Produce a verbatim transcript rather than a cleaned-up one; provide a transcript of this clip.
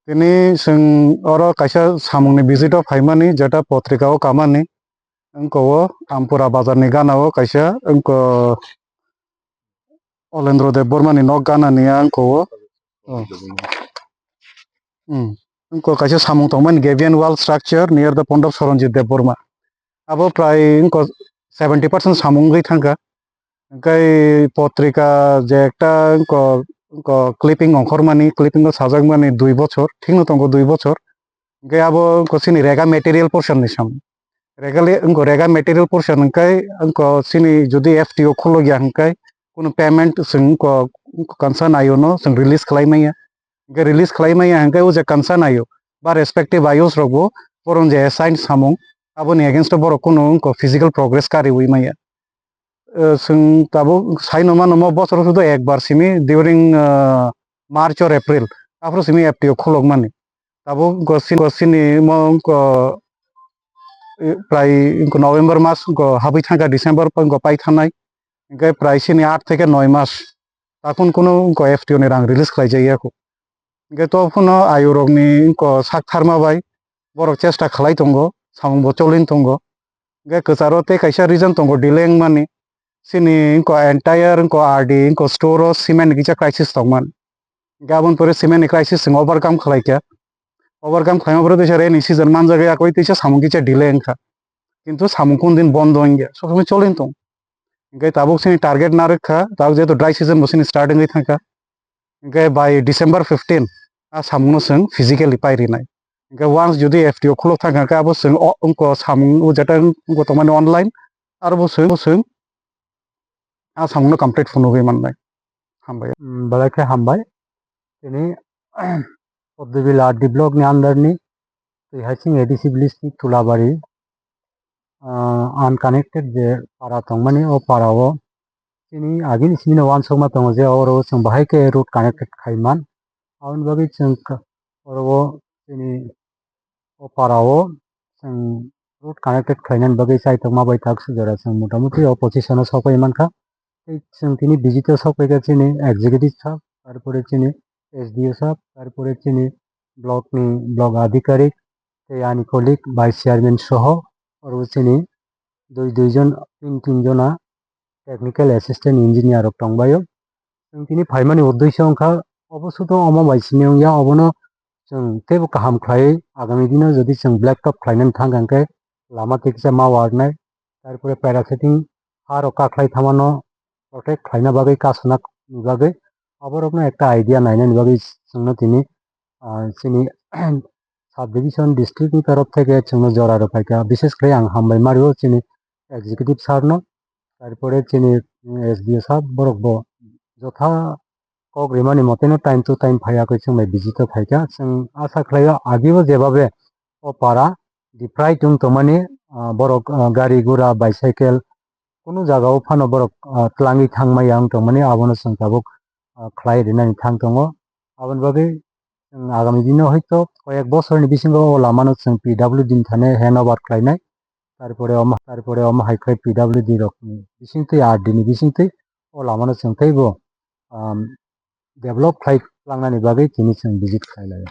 Tini chwng oro kaisa samungni visit o phaimani, jeta potrika o kamani, wngko o Ampura bazar ni gana o kaisa, wngko Olendro Debbarma ni nok gana ni wngko o. Oh. Hmm. Wngko kaisa samung tongmani, Gabian Wall Structure near the pond of Soronjit Debbarma. Abo prai wngko seventy percent samung wngwi thangkha. Hwnkhe potrika je ekta wngko, wngko clipping ongkhormani, clipping o sajakmani dui bochor, thikno tongo dui bochor. Hwnkhe abo wngko chini rega material portion ni samung. Rega le, wngko rega material portion hwnkhe wngko chini jodi F T O khulokya hwnkhe kunu payment chwng wngko, wngko concern ayo no chwng release khlai manya. Hwnkhe release khlai manya hwnkhe o je concern ayo ba respective ayos rok bo boron je assign samung aboni against o borok kunu wngko physical progress kariwi manya. Eh, chwng tabuk saino mano mo bosoro sudo ekbar simi during, eh, March or April, aphuru simi F T O khulokmani. Tabuk go sin-, go sini mo wngko, eh, prai wngko November mas wngko habwi thangkha, December wngko pai thanai. Hwnkhe prai sini aat theke noi mas. Takun kunu wngko F T O ni rang release khlai jakya kho. Hwnkhe to phano ayurokni wngko sak tharma bai borok chesta khlai tongo, samung bo cholin tongo. Hwnkhe kwcharo tei kaisa reason tongo delay wngmani. Chini wngko entire wngko R D wngko store o cement ni kisa crisis tongman. Hwnkhe aboni pore cement ni crisis chwng overcome khlai kha. Overcome khlaima pore teisa rainy season manjak ya koi teisa samung kisa delay wngkha. Kintu samung kun din bondo wngya, sob somoi cholin tong. Hwnkhe tabuk chini target narwk kha, tabuk jehetu dry season bo chini start wngwi thangkha. Hwnkhe by December fifteen a samungno chwng physically pai rinai. Hwnkhe once jodi F T O khulok thangkha, hwnkhe abo chwng o, wngko samung o jeta wngko tongmani online, aro bo chwng, bo chwng a samungno complete phunugwi mannai. Hambai. Mm, belai khe hambai. Tini Poddobil R D block ni under ni twi hai sing A D C village ni Tulabari, ah, unconnected je para tongmani, o para o chini agini simi no uansukma tongo je oro chwng bahai khe road connected khai man. Aboni bagwi chwng ka-, oro o chini o para o chwng road connected khlainani bagwi chaitokma bai tak sujora chwng motamuti o position o sokpai mankha. Tei chwng tini visit o sokpaikha chini executive sir, tarpore chini S D O sir, tarpore chini block ni block adhikarik, tei ani colleague vice chairman soho oro chini dui dui jon, tin tin jona technical assistant engineer rok tongbaio. Chwng tini phaimani uddesyo wngkha, obo sudo omo bai simi wngya, obono chwng teibo kaham khlaiwi agami dino jodi chwng black top khlainani thang kha hwnkhe lama tei kisa ma warnai, tarpore para setting ha rok kakhlai thamano protect khlaina bagwi kasuna ni bagwi oborokno ekta idea nainani bagwi chwngno tini, ah, chini sub division district ni torof theke chwngno jora rwphaikha, bishes khlai ang hambai mario chini executive sir no, tarpore chini, mm, S D O sir borok bo jotha kok rimani moteno time to time phaiya khe chwng bai visit o phaikha. Chwng asa khlaio agebo jebabe o para deprived wng tongmani, ah, borok, ah, gari gura, bicycle, kunu jaga o phano borok, ah, twlangwi thangmaya wng tongmani, abono chwng tabuk, ah, khlai rinani thang tongo. Aboni bagwi chwng agami dino hoito koyek bosorni bisingo o lamano chwng P W D ni thani handover khlainai. Tarpore omo, tarpore omo hai khe P W D rokni bisingtwi, R D ni bisingtwi o lamano chwng teibo, um, develop khlai langnani bagwi tini chwng visit khlai laio.